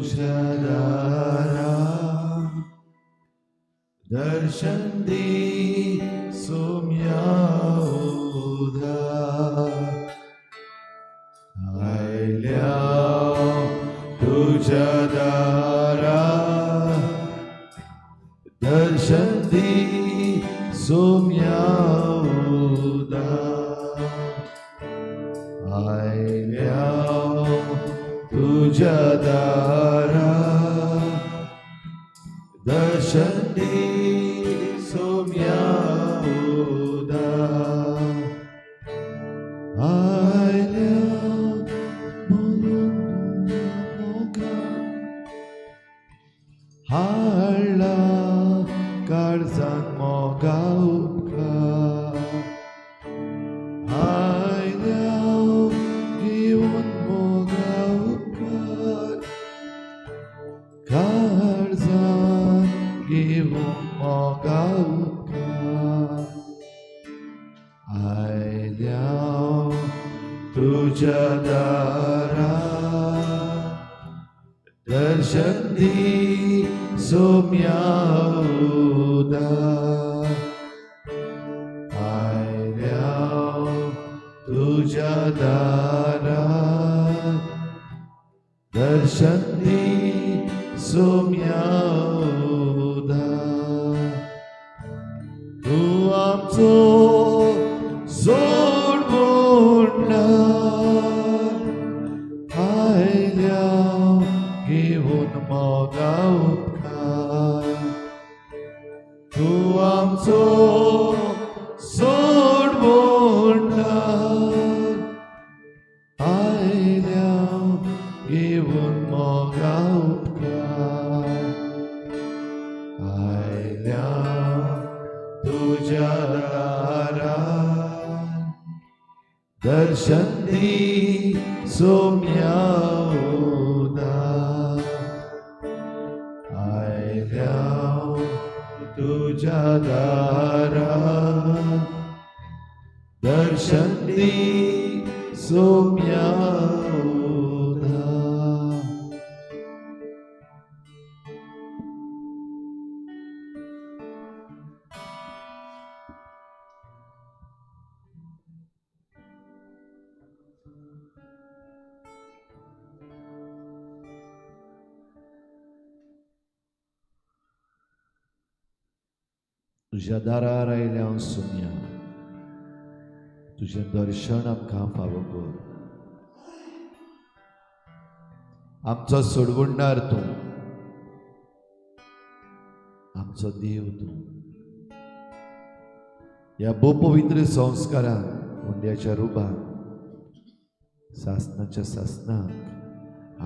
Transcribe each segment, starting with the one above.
तुझ्या दारा दर्शन दी सोम्या उदार आयल्या तुझ्या दारा दर्शन दी सोम्या उदार आयल्या तुझ्या दारा दर्शन दी सोम्या उदार आयल्या म्हणून मोगा हाडला काळजान मोगा उपकार आयल्या घेवन मोगा उपकार काळजान घेवन मोगा उपकार आयल्या तुझ्या दारा दर्शन दी सोम्या उदार आयल्या तुझ्या दारा दर्शन दी सोम्या उदार तूं आमचो सोडवणदार आयल्या घेवन मोगा उपकार तूं आमचो सोडवणदार आयल्या घेवन मोगा उपकार आयल्या तुझ्या दारा दर्शन दी सोम्या उदार आयल्या तुझ्या दारा दर्शन दी सोम्या उदार. तुज्या दारार आयल्या हांव सोम्या, तुजें दर्शन आमकां फावो कर. आमचो सोडवणदार तूं, आमचो देव तूं. ह्या भोवपवित्र संस्कारान हुंड्याच्या रुपान सासनाच्या सासनाक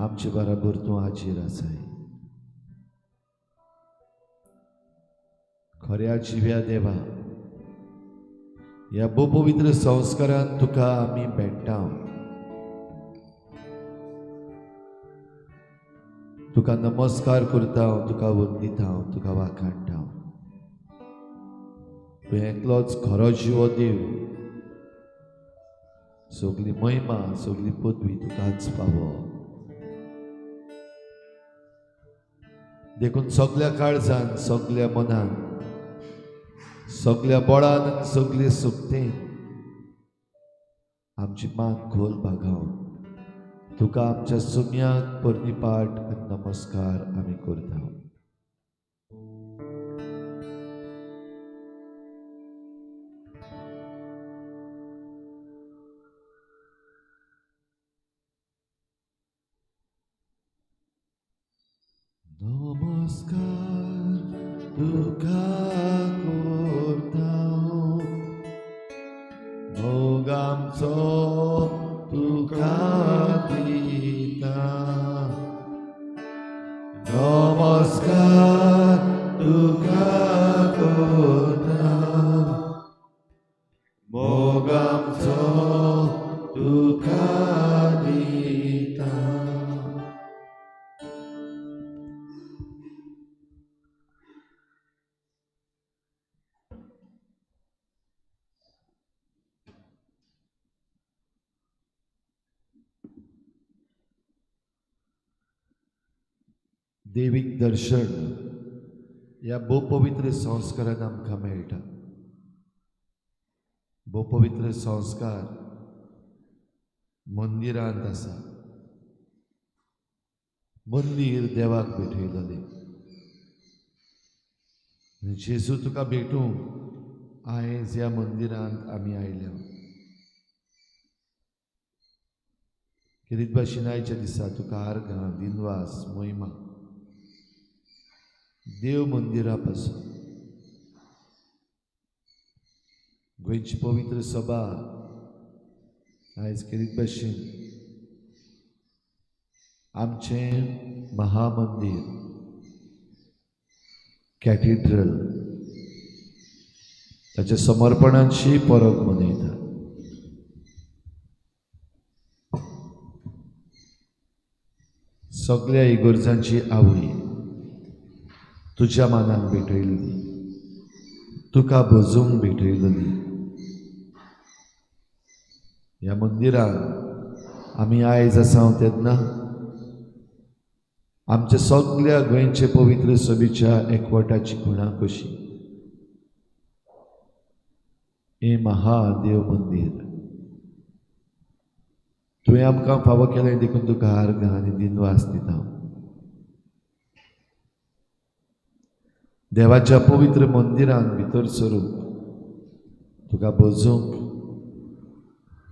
आमचे बराबर तूं हाजीर आसाय. खऱ्या जिव्या देवा, ह्या भोवपवित्र संस्कारान तुका आमी भेट्टा, तुका नमस्कार करता, तुका वंदिता, तुका वाखाणटा. तूं एकलोच खरो जिवो देव, सगली महिमा सगली पदवी तुकाच फावो. देखून सगल्या काळजान सगल्या मनान सगल्या बळान आनी सगले सुकतेन आमची मान खोल बागावन तुका आमच्या सुम्याक परनीपाट आनी नमस्कार आमी करता. नमस्कार तुका करता, मोग आमचो तुका दिता. नमस्कार तुका करता, मोग आमचो तुका दिता. देवीक दर्शन ह्या भोव पवित्र संस्कारान आमकां मेळटा. भोव पवित्र संस्कार मंदिरांत आसा. मंदीर देवाक भेटयलेलें आनी जेजू तुका भेटूंक आयज ह्या मंदिरांत आमी आयल्या. खेरीत भाशेन आयच्या दिसा तुका आर्गां, दिनवास, मोहिमा देव मंदिरा पासून गोंयची पवित्र सभा आयज खेरीत भाशेन आमचें महामंदीर कॅथिड्रल ताच्या समर्पणाची परब मनयता. सगळ्या इगर्जांची आवय तुज्या मानान भेटयली, तुका भजूंक भेटयली. ह्या मंदिरान आमी आयज आसा तेन्ना आमच्या सगळ्या गोंयचे पवित्र सभेच्या एकवटाची खुणा कशी हें महादेव मंदीर तुवें आमकां फावो केलें देखून तुका आर्गां आनी दिनवास दिता. देवाच्या पवित्र मंदिरान भितर सरूंक, तुका भजूंक,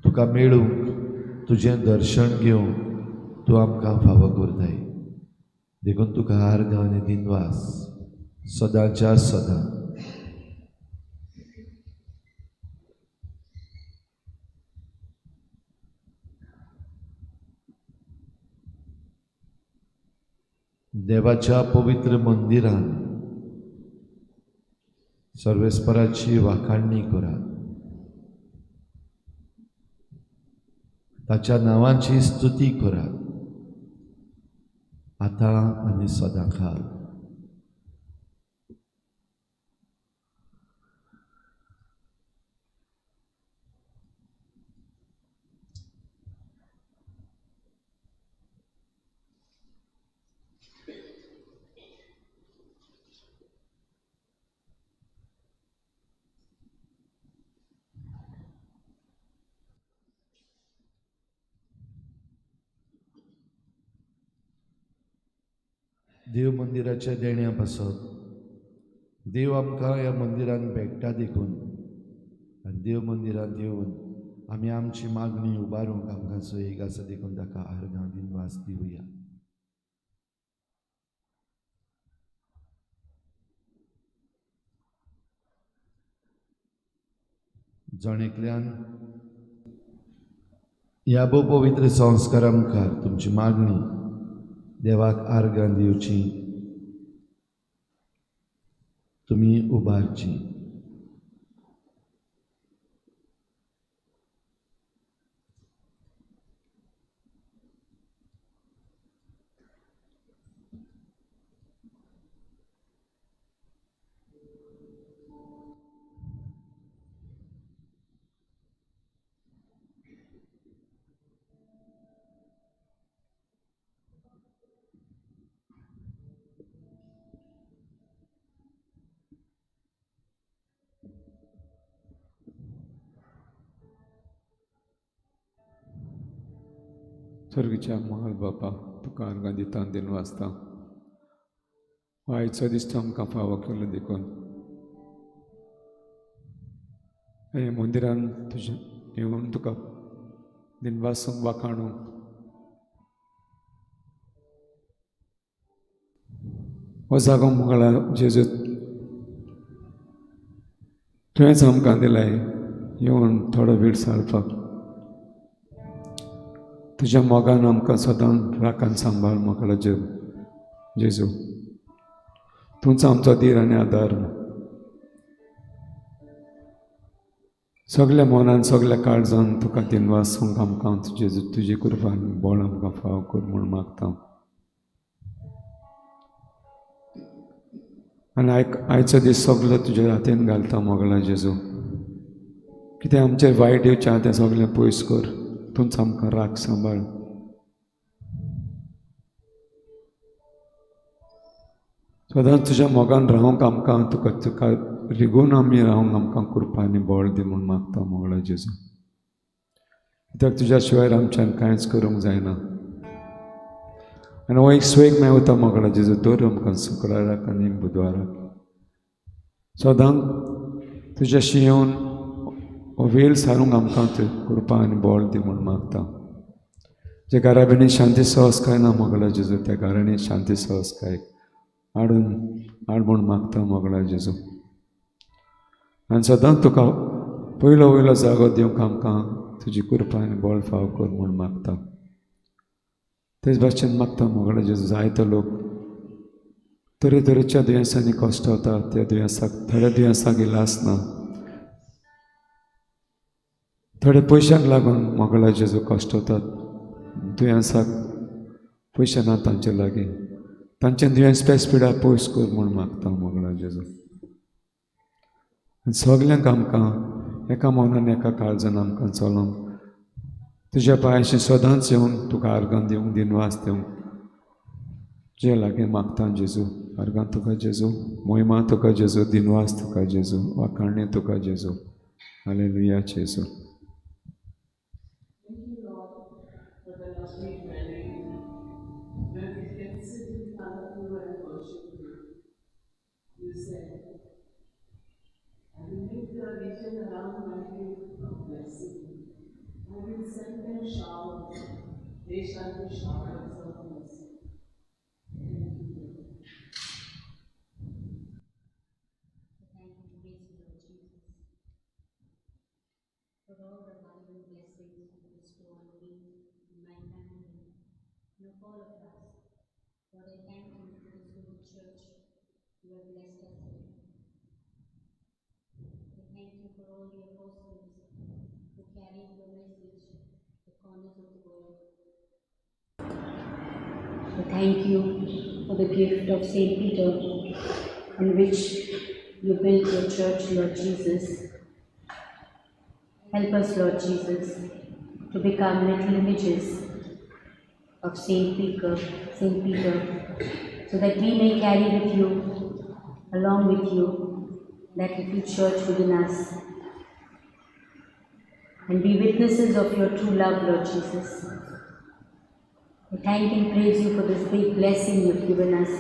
तुका मेळूंक, तुजें दर्शन घेवंक तूं आमकां फावो करताय देखून तुका आर्गां आनी दिनवास सदांच्या सदां. देवाच्या पवित्र मंदिरान सर्वेस्पराची वाखाणणी करात, ताच्या नांवाची स्तुती करात आतां आनी सदांकाळ. देव मंदिराच्या देण्या पासत देव आमकां ह्या मंदिरान भेट्टा देखून आनी देव मंदिरांत येवन आमी आमची मागणी उबारूंक आमकां सोयीक आसा देखून ताका आर्गां दिनवास दिवया. जण एकल्यान ह्या भोव पवित्र संस्कारा मुखार तुमची मागणी देवाक आर्गां दिवची, तुमी उबारची. स्वर्गीच्या महाल बापा, तुका आर्गां दिता दिनवासता. आयचो दीस तूं आमकां फावो केलो देखून हे मंदिरान तुजें येवन तुका दिनवासूंक वाखाणूंक हो जागो मंगळा जेजू तुवेंच आमकां दिलाय येवन थोडो वेळ सारपाक. तुज्या मोगान आमकां सदां राखान सांबाळ मोगळा जेजू, तूंच आमचो धीर आनी आदार. सगल्या मनान सगल्या काळजान तुका दिनवासूंक आमकां जेजू तुजी कृपा बळ आमकां फावो कर म्हूण मागता. आनी आयचो दीस सगलो तुज्या हातीन घालता मोगळा जेजू. कितें आमचेर वायट येवचें आहा तें सगळें पयस कर, तूंच आमकां राख सांबाळ. सदांच तुज्या मोगान रावंक आमकां तुका तुका रिगून आमी रावंक आमकां कृपा आनी बळ दी म्हूण मागता मोगळा जेजू. कित्याक तुज्या शिवाय आमच्यान कांयच करूंक जायना. आनी हो एक स्वेग मेळटा मोगळा जेजू, दर आमकां शुक्राराक आनी बुधवाराक सदांक तुज्याशी येवन हो वेळ सारूंक आमकां कृपा आनी बळ दी म्हूण मागता. जे घराब्यांनी शांती सहजकाय ना मोगळा जेजू, त्या घरांनी शांती सहजकाय हाडून हाड म्हूण मागता मोगळा जेजू. आनी सदांच तुका पयलो वयलो जागो दिवंक आमकां तुजी कृपा आनी बळ फाव कर म्हूण मागता. तेच भाशेन मागता मोगळा जेजू, जायतो लोक तरेतरेच्या दुयेंसांनी कश्ट वता, त्या दुयेंसाक थोड्या दुयेंसाक इलाज ना, थोडे पयशांक लागून मोगळा जेजू कश्ट वतात, दुयेंसाक पयशे ना तांचे लागीं, तांचे दुयेंस पेस पिडा पयस कर म्हूण मागता मोगळा जेजू. आनी सगल्यांक आमकां एका मनान एका काळजान आमकां चलोवंक तुज्या पांयाशी सदांच येवन तुका आर्गां दिवंक, दिनवास दिवंक तुज्या लागीं मागता जेजू. आर्गां तुका जेजू, मोहिमा तुका जेजू, दिनवास तुका जेजू, वाखाणणी तुका जेजू. हालेलुया जेजू. They shall be showers of mercy. Thank you, Lord. Thank you, praise you, Lord Jesus, for all the abundant blessings you bestow on me and my family and of all of us. Lord, I thank you for this holy church you have blessed us with. I thank you for all the apostles who carried your message to the corners of the world. I thank you for the gift of St. Peter, on which you built your church, Lord Jesus. Help us, Lord Jesus, to become little images of St. Peter, so that we may carry with you, along with you, that little church within us, and be witnesses of your true love, Lord Jesus. I thank and praise you for this big blessing you've given us,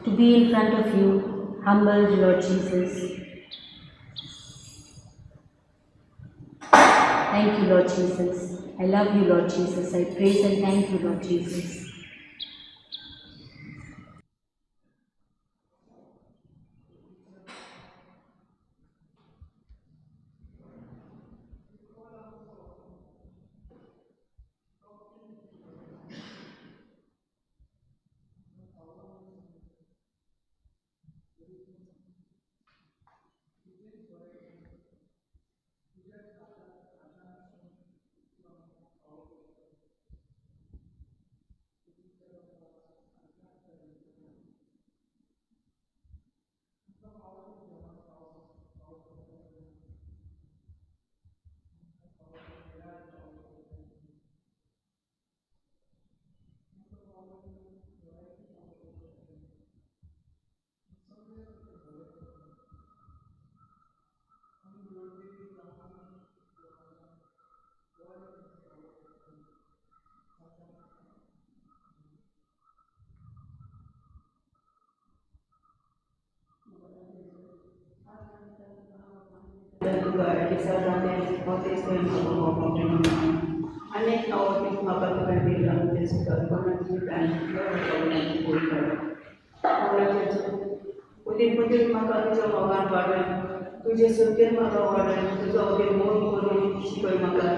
to be in front of you, humbled, Lord Jesus. Thank you, Lord Jesus. I love you, Lord Jesus. I praise and thank you, Lord Jesus. तुझे सुरतेन म्हाका वाडय, तुजो वगैरे मोग करून शिकय म्हाका,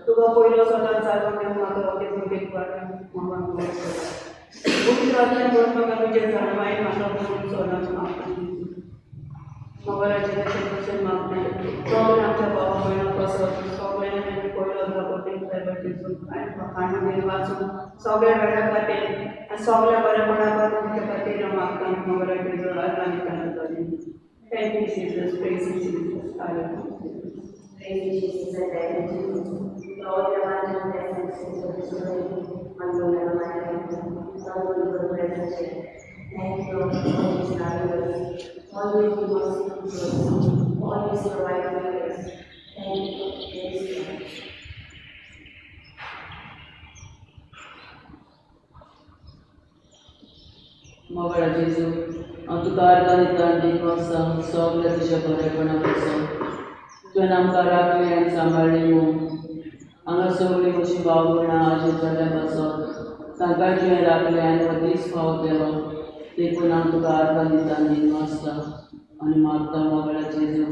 तुका पयलो सदांच जागो दिवन म्हाका वगैरे मुगेर वाडय, मोगान पवित्र आत्म्यान भरून म्हाका तुजें जाणवाय म्हाका भरून सदांच मागता. मोगलाचें तशें तशें मागता सगळें आमच्या भावा भयणां कसो सगळ्यांनी पयलो जागो कांय वाचून सगळ्या वेळा खातीर आनी सगळ्या बरेपणा खातीर तुमच्या खातीर हांव मागता मोगलाचें जोड आनी तांकां. Thank you, Jesus. Praise you, Jesus. Hallelujah. Praise you, Jesus. I thank you for all the abundant blessings you have bestowed on me and on my family, not only for the present day. Thank you, Lord, for always loving us, always be merciful to us, always provide for us. Thank you, Lord. Praise God. मोगाळा जेजू, हांव तुका आर्गां दिता आनी दिनवासा सगल्या तुज्या बरेपणा पासून. तुवें आमकां राखलें आनी सांबाळ्ळें म्हूण. हांगा सगळीं म्हजी भाव भयणां आजी जाल्ल्या पासून तांकांय तुवें राखलें आनी हो दीस फावो केलो, देखून हांव तुका आर्गां दिता आनी दिनवासता आनी मागता मोगाळा जेजू,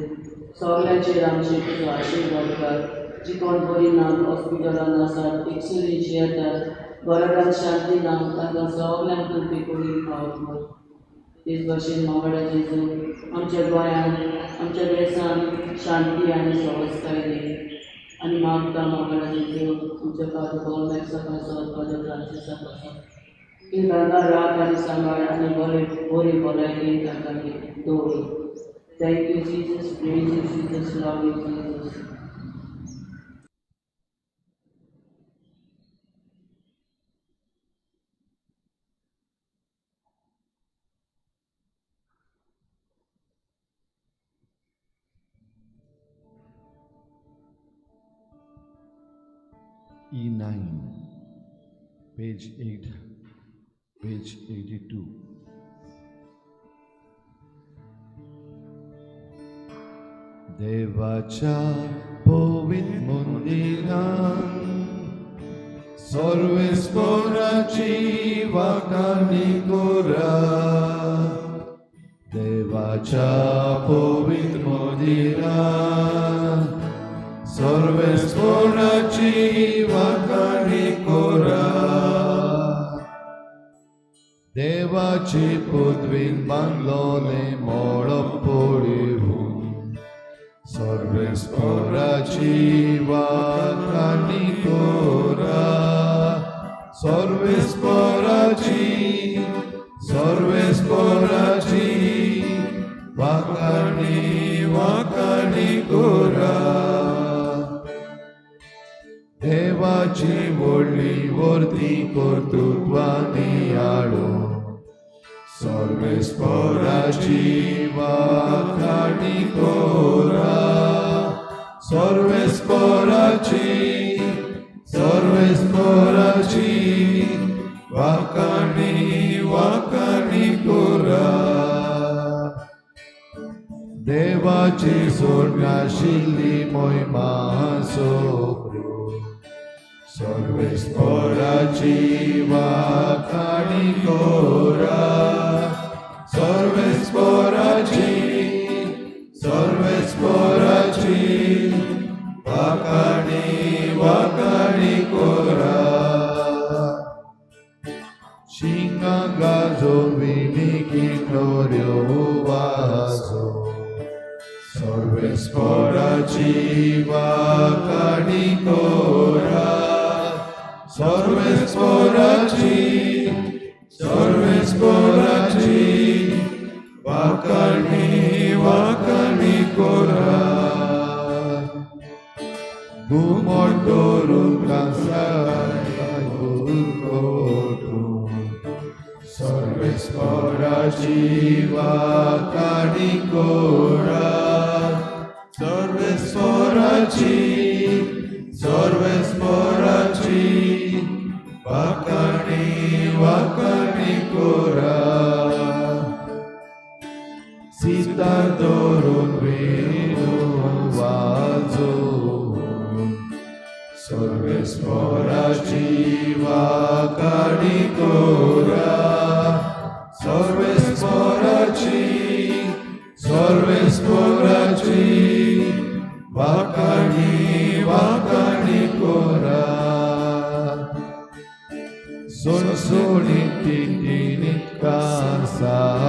सगल्यांचेर आमचेर तुजो आशिर्वाद कर. जी कोण बरी ना, हॉस्पिटलान आसात, एकसुरी जियेतात, घरांत शांती ना, तांकां सगल्यांक तूं बेगोबेग फावो कर. तेच भाशेन मोगाळा जेजू, आमच्या गोंयांत, आमच्या देशांत शांती आनी सवस्काय दी. आनी मागता मोगाळा जेजू, आमच्या फादर गॉर्मेंट्सा पासत, फादर फ्रांसिसा पासत, ती तांकां राख आनी सांबाळ आनी बरे बरी भलायकी तांकां दवर. Thank you Jesus, praise you Jesus, love you Jesus. E9, page 8, page 82. देवाच्या पवित्र मंदिरान सर्वेस्पराची वाखाणी करा. देवाच्या पवित्र मंदिरान सर्वेस्पराची वाखाणी करा. देवाची पदवीन बांदलोले मळब पळोवन सर्वेस्पराची वाखाणी करा. सर्वेस्पराची, सर्वेस्पराची वाखाणी वाखाणी करा. देवाची व्हडली वर्ती कर्तृत्वानी आडो सर्वेस्पराची वाखाणी करा. सर्वेस्पराची, सर्वेस्पराची वाखाणी वाखाणी करा. देवाची सोडनाशिल्ली मोहिमा सोक्रू सर्वेस्पराची वाखाणी करा. सर्वेस्पराची, सर्वेस्पराची वाखाणी वाखाणी करा. शिंगां गाजोविनी किंडोऱ्यो वाजो सर्वेस्पराची वाखाणी करा. सर्वेस्पराची, सर्वेस्पराची वाखाणी वाखाणी करा. घुमट धरून सर्वेस्पराची वाखाणी करा. सर्वेस्पराची, सर्वेस्पराची वाखाणी वाखाणी करा. सितार धरून वेणू वाजोवन सर्वेस्पराची वाखाणी करा. सर्वेस्पराची, सर्वेस्पराची वाखाणी वाखाणी करा. सुणसुणीत तिणतिणीत कांसाळ्याचे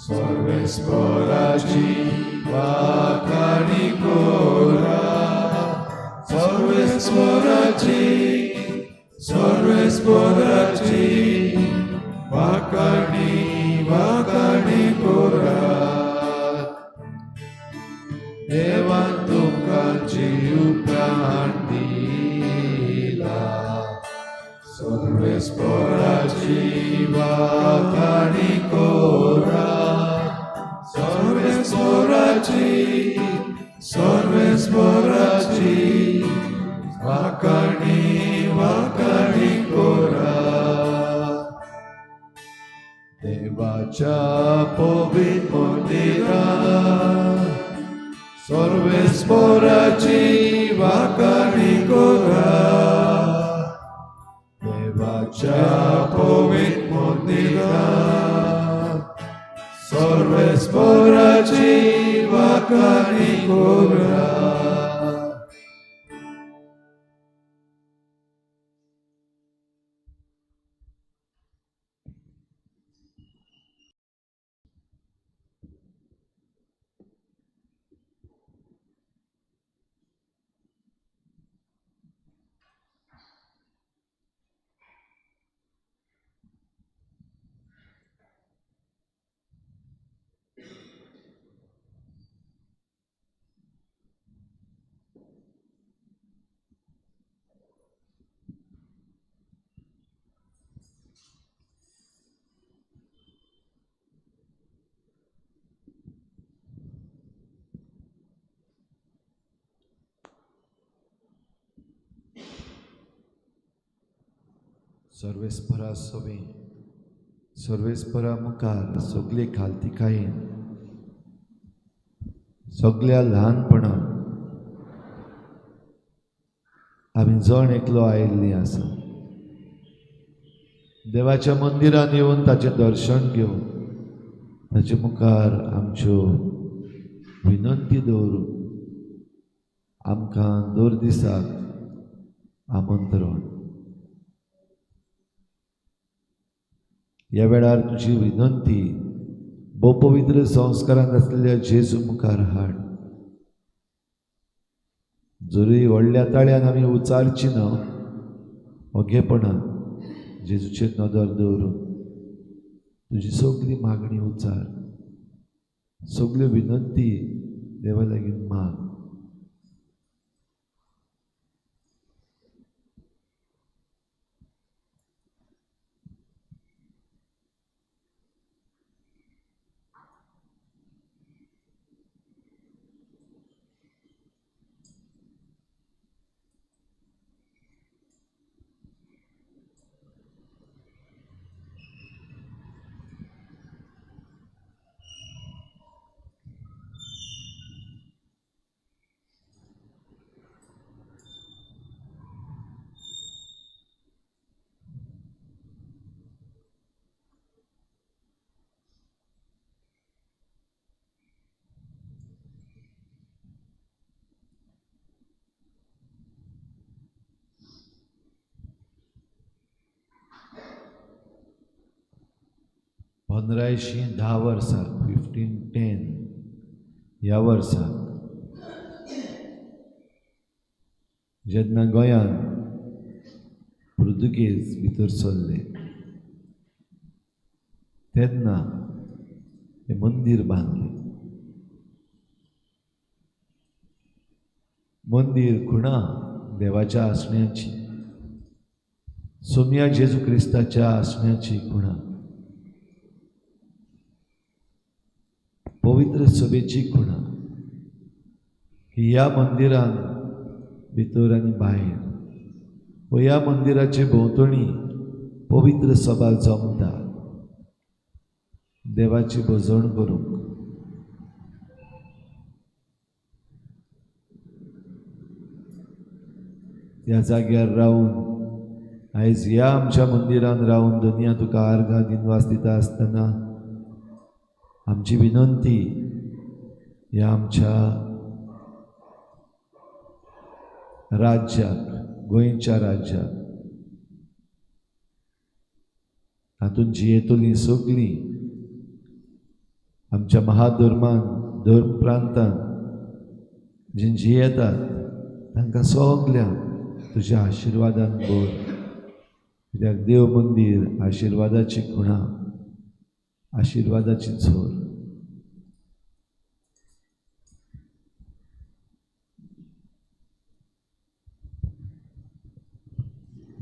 सर्वेस्पराची वाखाणी करा. सर्वेस्पराची, सर्वेस्पराची वाखाणी वाखाणी करा. देवान तुमकां जीव प्राण दिला. सर्वेस्पराची वाखाणी कोरा, सर्वेस्पराची, सर्वेस्पराची वाखाणी वाखाणी कोरा. देवाच्या पवित्र मंदिरात सर्वेस्पराची वाखाणी कोरा, देवाच्या पवित्र मंदिरात सर्वेस्पराची वाखाणी कोरा. सर्वेस्परा सवे सर्वेस्परा मुखार सगळे खालतिकायेन सगळ्या ल्हानपणान आमी जण एकलो आयिल्लीं आसा. देवाच्या मंदिरान येवन ताचें दर्शन घेवन ताचे मुखार आमच्यो विनंती दवरून आमकां दर दिसाक आमंत्रण. ह्या वेळार तुजी विनंती भोवपवित्र संस्कारांत आसलेल्या जेजू मुखार हाड. जरूय व्हडल्या ताळ्यान आमी उचारची ना, ओगेपणान जेजूचेर नदर दवरून तुजी सगली मागणी उचार, सगल्यो विनंती देवा लागीं माग. पंदराशे 10 वर्साक 1510 ह्या वर्साक जेन्ना गोंयांत पुर्तुगेज भितर सरले तेन्ना हें मंदीर बांदलें. मंदीर खुणा देवाच्या आसण्याची, सोमया जेजू क्रिस्ताच्या आसण्याची खुणा, पवित्र सभेची खुणा की ह्या मंदिरान भितर आनी भायर व ह्या मंदिराचे भोंवतणी पवित्र सभा जमता देवाची भजण करूंक. त्या जाग्यार रावन आयज ह्या आमच्या मंदिरान रावन दुनिया तुका आर्गां दिनवास दिता आसतना आमची विनंती ह्या आमच्या राज्याक, गोंयच्या राज्याक, तातूंत जियेतलीं सगलीं आमच्या महाधर्मान धर्म प्रांतान जी जियेतात तांकां सगल्यांक तुज्या आशिर्वादान भर. कित्याक देव मंदीर आशिर्वादाची खुणा, आशिर्वादाची झोर.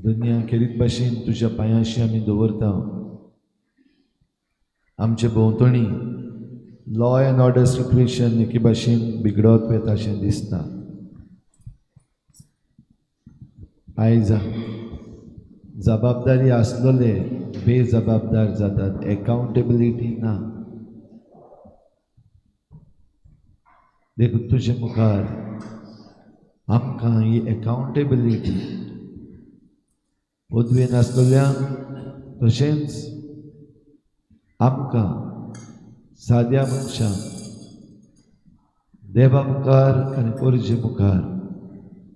दुनिया खेरीत भाशेन तुज्या पांयांशी आमी दवरता. आमचे भोंवतणी लॉ एंड ऑर्डर सिट्युएशन एके भाशेन बिगडत वता अशें दिसता. आयज जबाबदारी आसलेले बेजबाबदार जातात, एकाउंटेबिलिटी ना. देखून तुजे मुखार आमकां ही एकाउंटेबिलिटी पदवेन आसलेल्यांक तशेंच आमकां साद्या मनशांक देवा मुखार आनी परजे मुखार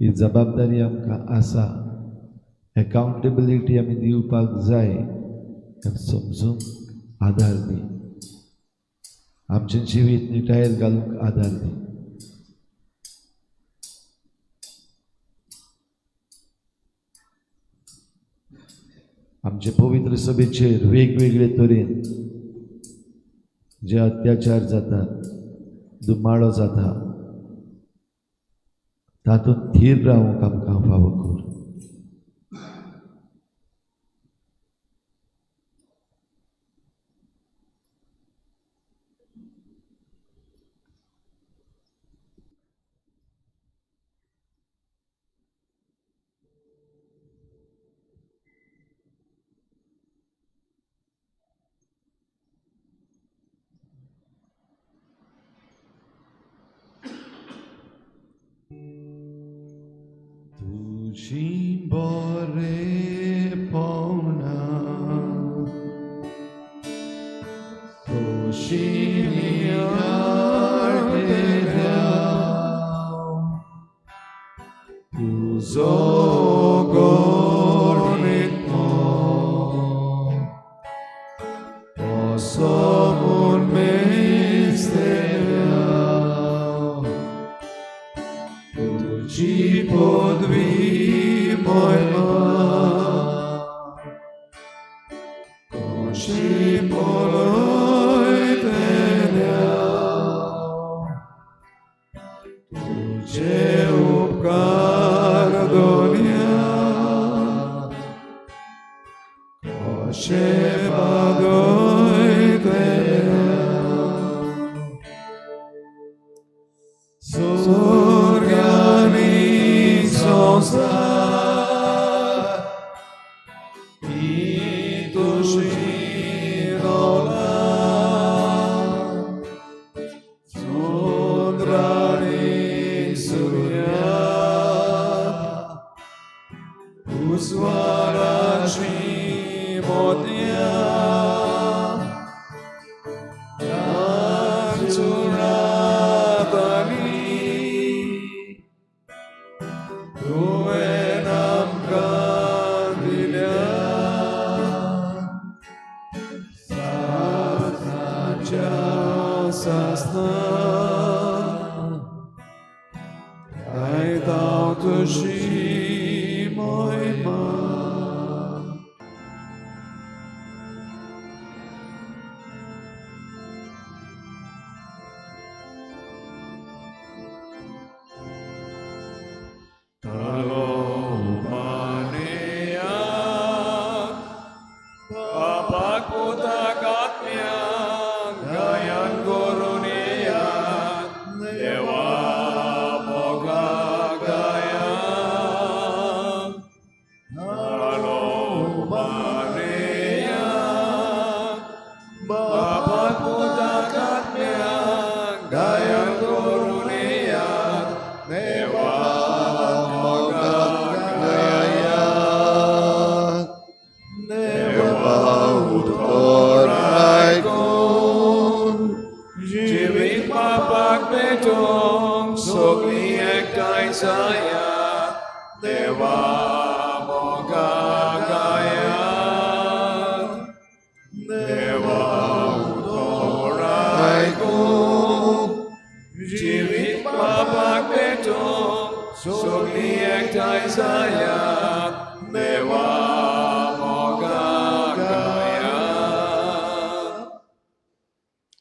ही जबाबदारी आमकां आसा. एकाउंटेबिलिटी आमी दिवपाक जाय समजूंक आदार दी, आमचें जिवीत निटायेर घालूंक आदार दी. आमचे पवित्र सभेचेर वेगवेगळे तरेन जे अत्याचार जातात, दुमाळो जाता, तातूंत थीर रावंक आमकां फावो कर. तुजी बरेपणा कशी नियाळटेल्या तुजो गणित कसो म्हूण मेजतल्या तुजी पदवी मोयमा कशी पळयतल्या तुजे उपकार दोनया कशे बागयतल्या सोर्गानी संवसार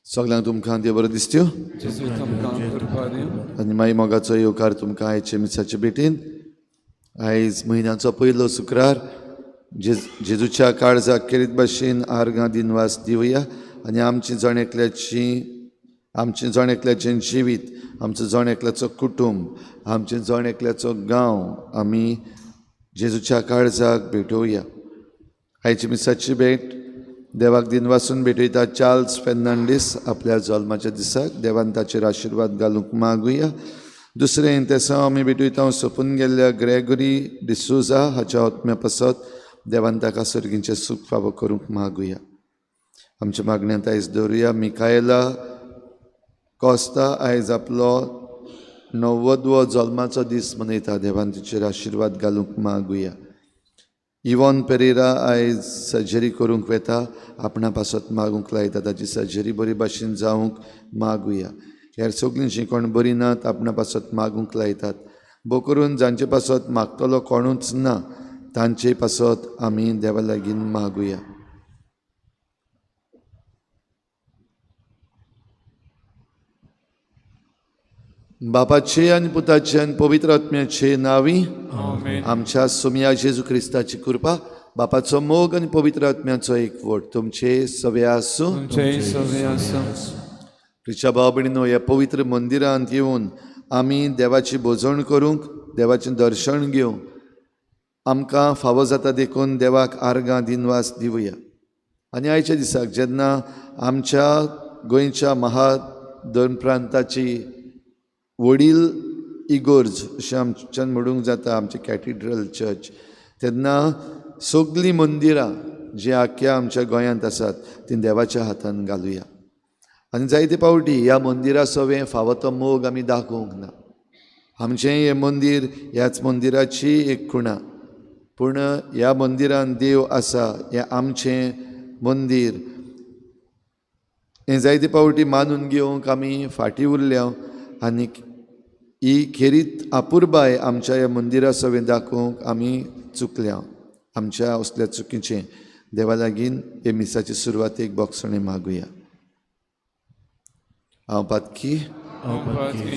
सगळ्यांक तुमकां देव बरें दिसत्यो आनी मागीर मोगाचो येवकार तुमकां आयचे मिसाचे भेटीन. आयज म्हयन्याचो पयलो शुक्रार जेजूच्या काळजाक खेरीत भाशेन आर्गां दिनवास दिवया आनी आमची जण एकल्याची आमचें जण एकल्याचें जिवीत, आमचो जण एकल्याचो कुटुंब, आमचें जण एकल्याचो गांव आमी जेजूच्या काळजाक भेटोवया. आयची मिसाची भेट देवाक दिनवासून भेटयता चार्ल्स फेर्नांडीस आपल्या जल्माच्या दिसाक देवान ताचेर आशिर्वाद घालूंक मागुया. दुसरें तेसांव आमी भेटयता सोंपून गेल्ल्या ग्रेगरी डिसोजा हाच्या आत्म्या पासत देवान ताका सर्गींचें सूख फावो करूंक मागुया. आमच्या मागण्यांत आयज दवरुया मिकायला कोस्ता आयज आपलो 90वो जल्माचो दीस मनयता, देवान तिचेर आशिर्वाद घालूंक मागुया. इवॉन पेरेरा आयज सर्जरी करूंक वेता, आपणा पासत मागूंक लायता, ताची सर्जरी बरी भाशेन जावंक मागुया. हेर सगळीं जीं कोण बरी नात आपणा पासत मागूंक लायतात, भोव करून जांचे पासत मागतलो कोणूच ना तांचे पासत आमी देवा लागीं मागुया. बापाचे आनी पुताचे आनी पवित्र आत्म्याचे नांवी आमच्या सोमया जेजू क्रिस्ताची कृपा, बापाचो मोग आनी पवित्र आत्म्याचो एकवट तुमचे सवे आसूं. प्रिच्या भाव भयणीनो, ह्या पवित्र मंदिरांत येवन आमी देवाची भोजण करूंक, देवाचें दर्शन घेवंक आमकां फावो जाता देखून देवाक आर्गां दिनवास दिवया. आनी आयच्या दिसाक जेन्ना आमच्या गोंयच्या महाधर्मप्रांताची वडील इगोर्ज अशें आमच्यान म्हणूंक जाता, आमची कॅथिड्रल चर्च, तेन्ना सगळीं मंदिरां जीं आख्ख्या आमच्या गोंयांत आसात तीं देवाच्या हातान घालुया. आनी जायते पावटी ह्या मंदिरा सवें फावो तो मोग आमी दाखोवंक ना. आमचें हें मंदीर ह्याच मंदिराची एक खुणा, पूण ह्या मंदिरान देव आसा, हें आमचें मंदीर हें जायते पावटी मानून घेवंक आमी फाटीं उरल्या आनी ही खेरीत अपुरबाय आमच्या ह्या मंदिरा सवें दाखोवंक आमी चुकल्या. आमच्या असल्या चुकीचें देवा लागीं हे मिसाचे सुरवातेक बोगसणें मागुया. हांव पातकी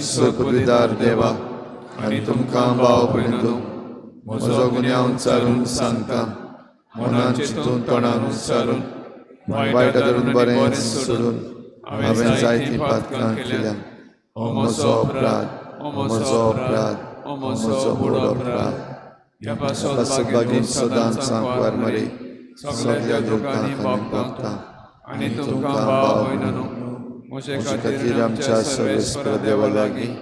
सपविदार देवा आनी तुमकां भाव भयणींनो म्हजो गुन्यांव चारून सांगता, मनान चिंतून तोंडान उच्चारून वायट धरून बरें सोडून हांवें जायतीं पातकां केल्या. म्हजो अपराध, म्हजो अपराध, म्हजो व्हड अपराध. ह्या बागीन सदांच सांकवार मरे सगल्या दुकां भोगता आनी तुमकां भाव भयणींनो म्हजे खातीर आमच्या सर्वेस्पर देवा लागीं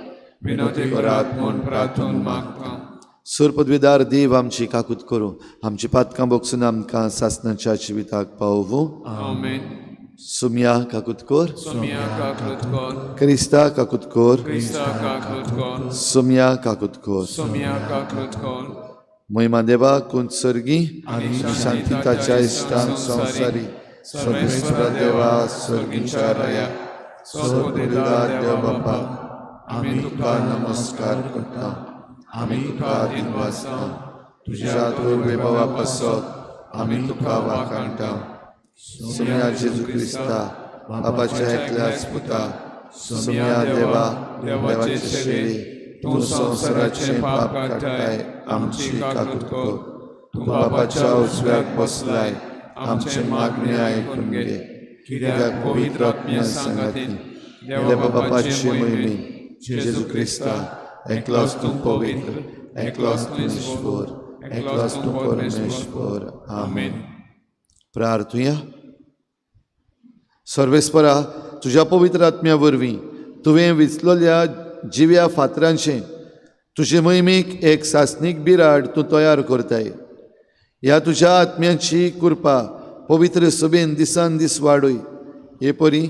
विनवती करात म्हूण प्रार्थून मागता. सुरपदवीदार देव आमची काकूत करूं, आमची पातकां बोगसून आमकां सासणाच्या जिविताक पावोवं. आमेन. सुमया काकूत कर, सुमया काकूत कर, क्रिस्ता काकूत कर, क्रिस्ता काकूत कर, सुमया काकूत कर, सुमया काकूत कर. महिमा देवा कुंत सर्गी आनी शांती ताच्या इश्टान संवसारी सर्वेस्पर देवा सर्गीच्या राया सर्वपविदार देव बापा आमी तुका नमस्कार करता, आमी तुका दिनवासता, तुज्या दुर्विभवा पासत आमी तुका वाखाणटा. सुमया जेजू क्रिस्ता बापाच्या एकल्याच पुता, सुमया देवा देवाचे शेरी, तूं संवसाराचें पाप काडटाय आमची काकूत कर. तूं बापाच्या उजव्याक बसलाय, आमचें मागणें आयकून घे, कित्याक पवित्र आत्म्या सांगाती देवा बापाची मोहिमेन जेजू क्रिस्ता एकलोच तूं पवित्र, एकलोच तूं ईश्वर, एकलोच तूं परमेश्वर. आमेन. प्रार्थुया. सर्वेस्परा, तुज्या पवित्र आत्म्या वरवीं तुवें विचलोल्या जिव्या फातरांचें तुजे मोहिमेक एक सासणीक बिराड तूं तयार करताय. ह्या तुज्या आत्म्याची कृपा पवित्र सभेन दिसान दीस वाडय, हे परी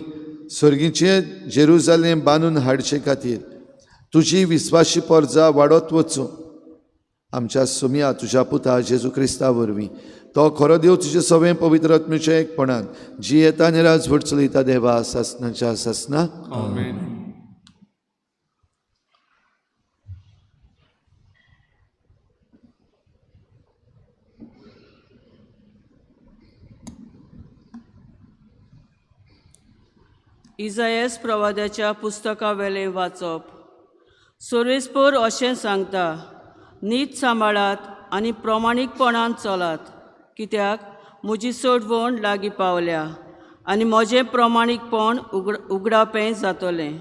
सर्गीचें जेरुजालेम बांदून हाडचे खातीर तुजी विस्वाशी परजा वाडत वचूं. आमच्या सुमया तुज्या पुता जेजू क्रिस्ता वरवीं तो खरो देव तुजे सवें पवित्र आत्म्याच्या एकपणान जी येता आनी राजवट चलयता देवा सासणाच्या सासना. आमेन. इजायस प्रवाद्याच्या पुस्तकावेलें वाचप. सर्वेस्पर अशें सांगता, नीत सांबाळात आनी प्रमाणीकपणान चलात, कित्याक म्हजी सोडवण लागीं पावल्या आनी म्हजें प्रमाणीकपण उगडापें जातलें.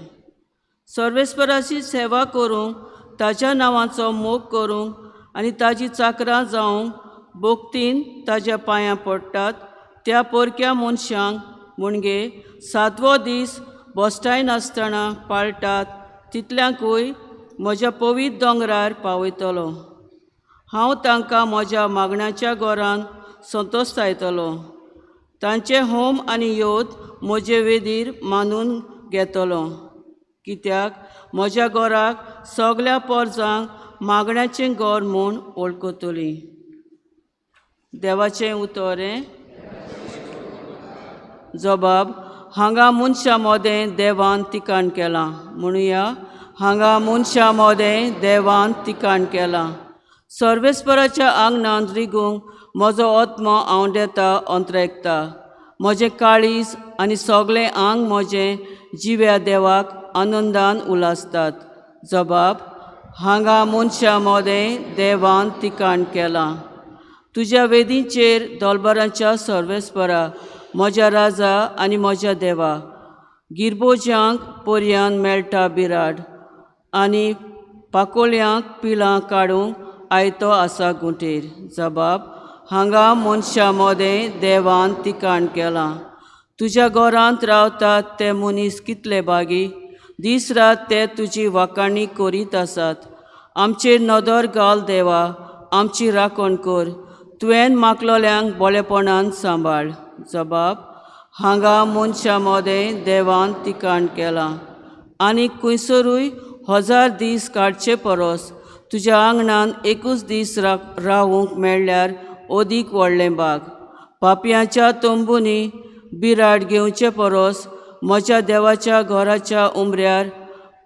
सर्वेस्पराची सेवा करूंक, ताच्या नांवाचो मोग करूंक आनी ताजी चाकरां जावंक भोक्तीन ताज्या पांयां पडटात त्या पोरक्या मनशांक म्हणजे सातवो दीस बोस्टायनासतना पाळटात तितल्यांकूय म्हज्या पवित्र दोंगरार पावयतलो. हांव तांकां म्हज्या मागण्याच्या घरान संतोश्टायतलो. तांचे होम आनी योद म्हजे वेदीर मानून घेतलो. कित्याक म्हज्या घराक सगल्या पोरजांक मागण्याचें घर म्हूण वळखतली. देवाचें उतर जबाब हांगा मनशां मदें देवान तिकाण केलां. म्हणुया, हांगा मनशां मदें देवान तिकाण केलां. सर्वेस्पराच्या आंगणांत रिगूंक म्हजो आत्मो आंवडेता अंतरेकता. म्हजें काळीज आनी सगळें आंग म्हजें जिव्या देवाक आनंदान उलासतात. जबाब हांगा मनशां मदें देवान तिकाण केलां. तुज्या वेदींचेर दोलबरांच्या सर्वेस्परा म्हज्या राजा आनी म्हज्या देवा गिरबोज्यांक पर्यान मेळटा बिराड आनी पाकोळ्यांक पिलां काडूंक आयतो आसा गुंटेर. जबाब हांगा मनशां मदें देवान तिकाण केलां. तुज्या घरांत रावतात ते मनीस कितले बागी, दीस रात ते तुजी वाखाणी करीत आसात. आमचेर नदर घाल देवा, आमची राखण कर, तुवें मागलोल्यांक बरेपणान सांबाळ. जबाब हांगा मनशां मदें देवान तिकाण केलां. आनी खंयसरूय 1000 दीस काडचे परस तुज्या आंगणान एकूच दीस रावूंक मेळ्ळ्यार अदीक व्हडलें बाग. पापयांच्या तंबूंनी बिराड घेवचे परस म्हज्या देवाच्या घराच्या उमऱ्यार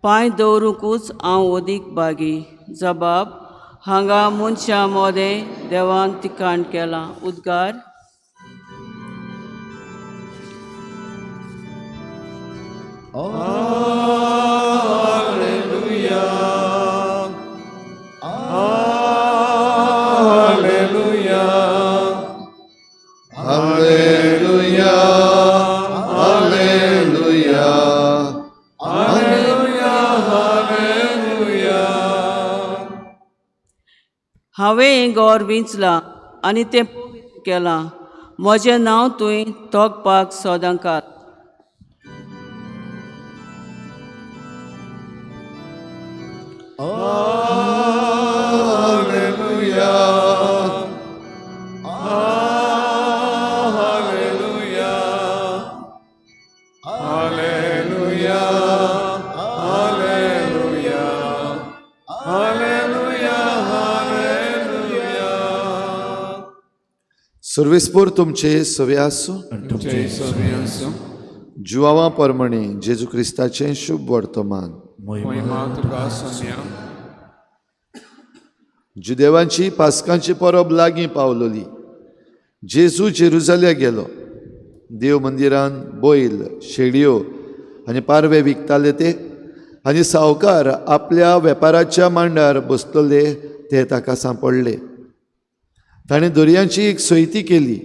पांय दवरुंकूच हांव अदीक बागी. जबाब हांगा मनशां मदें देवान तिकाण केलां. उद्गार. Alleluia, Alleluia, Alleluia, Alleluia, Alleluia, Alleluia. हांवें हें घर विंचलां आनी तें पवित्र केलां. म्हजें नांव तुवें तोखपाक सदांकाळ. Alleluia, Alleluia, Alleluia, Alleluia, Alleluia, Alleluia. सर्वेस्पोर तुमचे सवे आसूं. तुमचे सवे आसूं. जुवावा परमणे जेजू क्रिस्ताचें शुभ वर्तमान. महिमा तुका सोम्या. जुदेवांची पास्कांची परब लागीं पावलोली. जेजू जेरुजाल्या गेलो. देव मंदिरान बैल, शेळयो आनी पारवे विकताले ते आनी सावकार आपल्या वेपाराच्या मांडार बसतले ते ताका सांपडले. ताणें दर्यांची एक सयती केली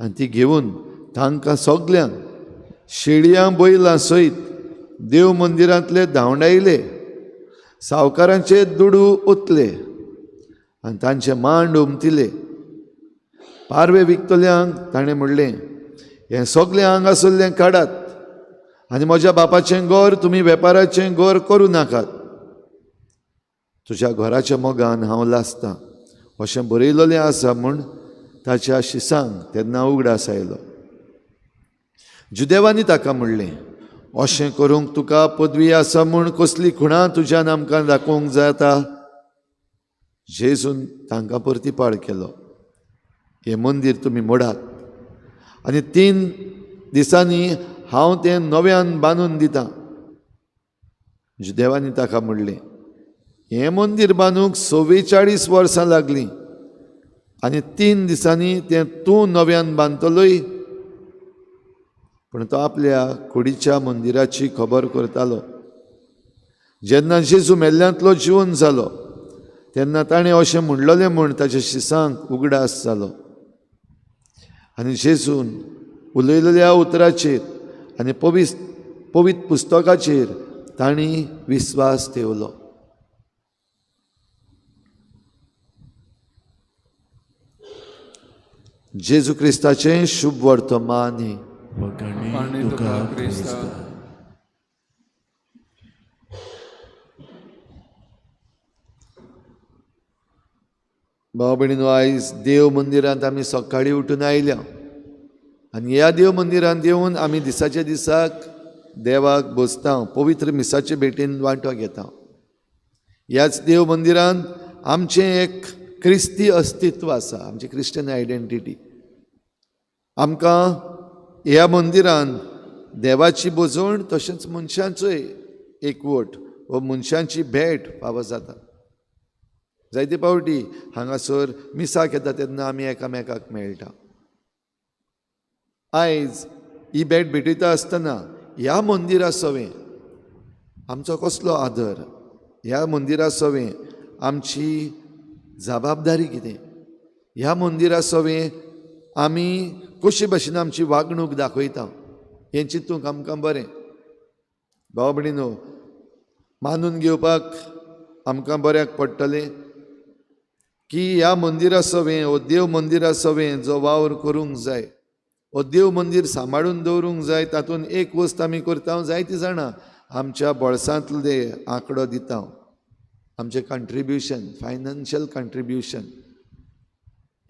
आनी ती घेवन तांकां सगल्यांक शेळयां बैलां सयत देव मंदिरांतले धांवडायले. सावकारांचे दुडू ओतले आनी तांचे मांड उमतिले. पारवे विकतल्यांक ताणें म्हणलें, हें सगळें हांगासरलें काडात आनी म्हज्या बापाचें घर तुमी वेपाराचें घर करूं नाकात. तुज्या घराच्या मोगान हांव लासतां अशें बरयलेलें आसा म्हूण ताच्या शिसांक तेन्ना उगडास आयलो. जुदेवांनी ताका म्हणलें, अशें करूंक तुका पदवी आसा म्हूण कसली खुणां तुज्यान आमकां दाखोवंक जाता? जेजून तांकां परतीपाळ केलो, हें मंदीर तुमी मोडात आनी 3 दिसांनी हांव तें नव्यान बांदून दितां. जुदेवांनी ताका म्हणलें, हें मंदीर बांदूंक 44 वर्सां लागलीं आनी 3 दिसांनी तें तूं नव्यान बांदतलोय? पूण तो आपल्या कुडीच्या मंदिराची खबर करतालो. जेन्ना जेजू मेल्ल्यांतलो जिवन जालो तेन्ना ताणें अशें म्हणलेलें म्हूण ताच्या शिसांक उगडास जालो. आनी जेजून उलयलेल्या उतराचेर आनी पवित्र पुस्तकाचेर तांणी विस्वास ठेवलो. जेजू क्रिस्ताचें शुभ वर्तमान. भाव भयणीनो, आयज देव मंदिरांत आमी सकाळीं उठून आयल्या आनी ह्या देव मंदिरांत येवन आमी दिसाच्या दिसाक देवाक बसता, पवित्र मिसाचे भेटीन वांटो घेता. ह्याच देव मंदिरांत आमचें एक क्रिस्ती अस्तित्व आसा, आमची क्रिश्चन आयडेंटिटी. आमकां ह्या मंदिरान देवाची बोजवण तशेंच मनशांचोय एकवट व मनशांची भेट फावो जाता. जायते फावटी हांगासर मिसाक येता तेन्ना आमी एकामेकाक मेळटा. आयज ही भेट भेटयता आसतना ह्या मंदिरा सवें आमचो कसलो आदर, ह्या मंदिरा सवें आमची जबाबदारी कितें, ह्या मंदिरा सवें आमी कशे भशेन आमची वागणूक दाखयता हें चिंतूंक आमकां बरें. भाव भयणीनो, मानून घेवपाक आमकां बऱ्याक पडटलें की ह्या मंदिरा सवें हो देव मंदिरा सवें जो वावर करूंक जाय, हो देव मंदीर सांबाळून दवरूंक जाय, तातूंत एक वस्त आमी करता. जायतीं जाणां आमच्या बोळसांतले आंकडो दिता, आमचें कंट्रिब्युशन, फायनान्शियल कंट्रिब्युशन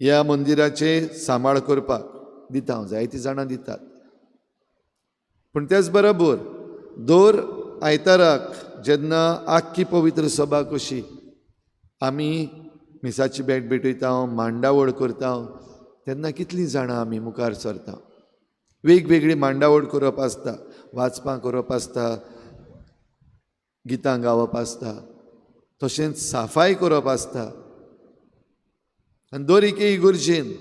ह्या मंदिराचें सांबाळ करपाक दिता, जायतीं जाणां दितात. पूण तेच बरोबर दर आयताराक जेन्ना आख्खी पवित्र सभा कशी आमी मिसाची भेट भेटयता, मांडावळ करता, तेन्ना कितलीं जाणां आमी मुखार सरता. वेगवेगळी मांडावळ करप आसता, वाचपां करप आसता, गितां गावप आसता, तशेंच साफाय करप आसता. आनी दर एके इगर्जेन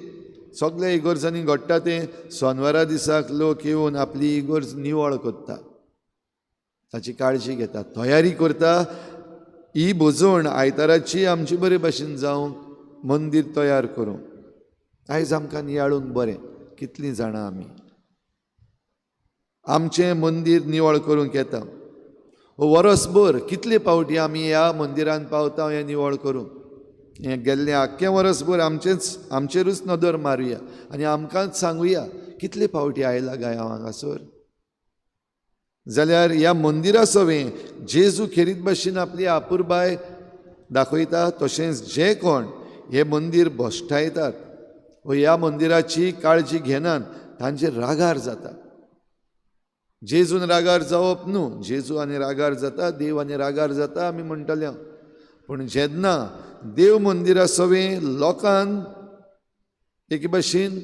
सगल्या इगर्जांनी घडटा तें सोनवारा दिसाक लोक येवन आपली इगर्ज निवळ करता, ताची काळजी घेता, तयारी करता. ही भोजवण आयताराची आमची बरे भाशेन जावंक मंदीर तयार करूंक. आयज आमकां नियाळूंक बरें कितलीं जाणां आमी आमचें मंदीर निवळ करूंक येता. वरसभर कितले फावटी आमी ह्या मंदिरांत पावता हें निवळ करूंक. हें गेल्लें आख्खें वरसभर आमचेंच आमचेरूच नदर मारुया आनी आमकांच सांगुया कितले फावटी आयला काय हांव हांगासर. जाल्यार ह्या मंदिरा सवें जेजू खेरीत भाशेन आपली आपुरबाय दाखयता, तशेंच जे कोण हें मंदीर भश्टायतात व ह्या मंदिराची काळजी घेनात तांचेर रागार जाता. जेजून रागार जावप न्हू, जेजू आनी रागार जाता, देव आनी रागार जाता आमी म्हणटले. पूण जेन्ना देव मंदिरा सवें लोकान एके भाशेन